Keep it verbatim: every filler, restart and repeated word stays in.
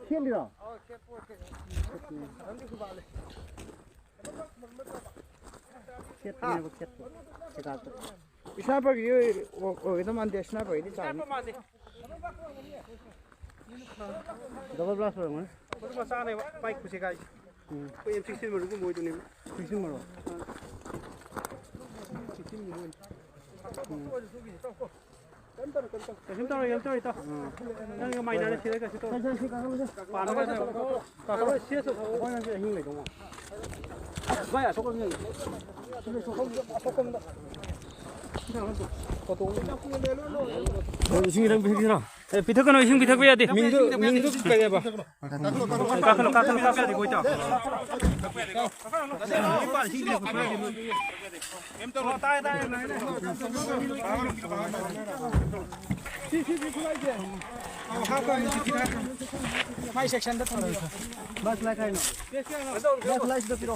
ꯈꯦꯠꯂꯤꯔꯣ? ꯈꯦꯠꯄꯅꯦꯕ, ꯈꯦꯠꯄ꯫ ꯁꯤꯀꯥꯔꯗꯣ꯫ ꯏꯁꯅꯥꯏꯄꯔꯒꯤ ꯑꯣꯏ-, ꯑꯣꯏꯒꯗꯧ ꯃꯥꯟꯗꯦ, ꯏꯁꯅꯥꯏꯄꯔꯒꯤꯗꯤ ꯆꯥꯎꯔꯅꯤ꯫ Double blast ꯑꯣꯏꯔꯝꯒꯅꯤ꯫ ꯃꯔꯨ ꯃꯆꯥꯅꯦꯕ, ꯃꯥꯏ ꯈꯨꯠꯁꯦ ꯀꯥꯏꯁꯦ꯫ ꯎꯝ꯫ ꯑꯩꯈꯣꯏ ꯑꯦꯝ ꯁꯤꯛꯁꯇꯤꯟ ꯃꯔꯨꯒꯨꯝꯕ ꯑꯣꯏꯗꯣꯏꯅꯦꯕ꯫ ꯁꯤꯛꯁꯇꯤꯟ ꯃꯔꯨ? ꯁꯤꯛꯁꯇꯤꯟ ꯃꯔꯨ ꯑꯣꯏꯅꯤ꯫ ꯎꯝ꯫ ꯀꯩꯁꯨꯝ ꯇꯧꯔꯣꯏ, ꯀꯩꯁꯨꯝ ꯇꯧꯔꯣꯏ, ꯏꯇꯥꯎ꯫ ꯅꯪꯒ ꯃꯥꯏꯅꯔ ꯁꯤꯗ ꯀꯩꯁꯨ ꯇꯧꯔꯣꯏ꯫ ꯄꯥꯟꯅꯕ ꯇꯧꯔꯣꯏ, ꯁꯤꯗ ꯁꯨꯝ꯫ ꯚꯥꯏ, ꯑꯁꯣꯛꯄ ꯑꯃ ꯌꯦꯡꯉꯦ꯫ ꯏꯁꯤꯡ ꯈꯤꯇꯪ ꯄꯤꯊꯛꯁꯤꯔꯣ? ꯑꯦ, ꯄꯤꯊꯛꯀꯅꯨ, ꯏꯁꯤꯡ ꯄꯤꯊꯛꯄ ꯌꯥꯗꯦ꯫ ꯃꯤꯡꯗꯨ, ꯃꯤꯡꯗꯨ ꯀꯩ ꯍꯥꯏꯕ? ꯀꯥꯈꯠꯂꯣ, ꯀꯥꯈꯠꯂꯣ, ꯀꯥꯈꯠꯂꯣ, ꯏꯕꯣꯏ ꯏꯇꯥꯎ꯫ ꯃꯥꯏ ꯁꯦꯛꯁꯟꯗ ꯊꯝꯕꯤꯔꯣ꯫ ꯕꯁ ꯂꯥꯏ ꯀꯥꯏꯅꯣ? ꯕꯁ ꯂꯥꯏ ꯁꯤꯗ ꯄꯤꯔꯣ꯫